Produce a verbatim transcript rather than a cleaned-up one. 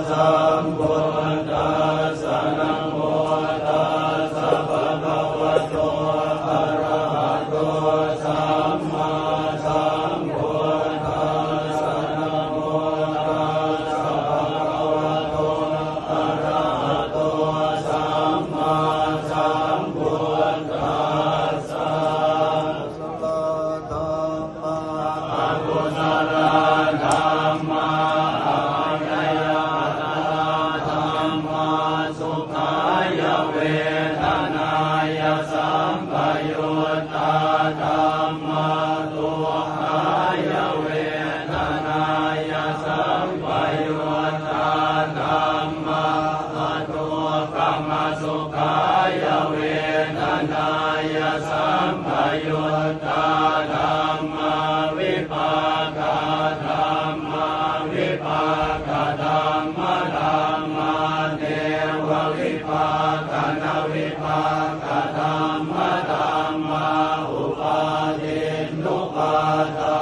Sambuddhassa. Namo tassa bhagavato arahato sammāsambuddhassa. Namo tassa bhagavato arahato sammāsambuddhassa. Akusala dhammā, abyākatā dhammā, sukhāya vedanāya sampayuttā dhammā, dukkhāya vedanāya sampayuttā dhammā, adukkhamasukhāya vedanāya sampayuttā dhammā, vipākā dhammā, vipākadhammadhammā, nevavipākanavipākadhammadhammā, upādinnupādā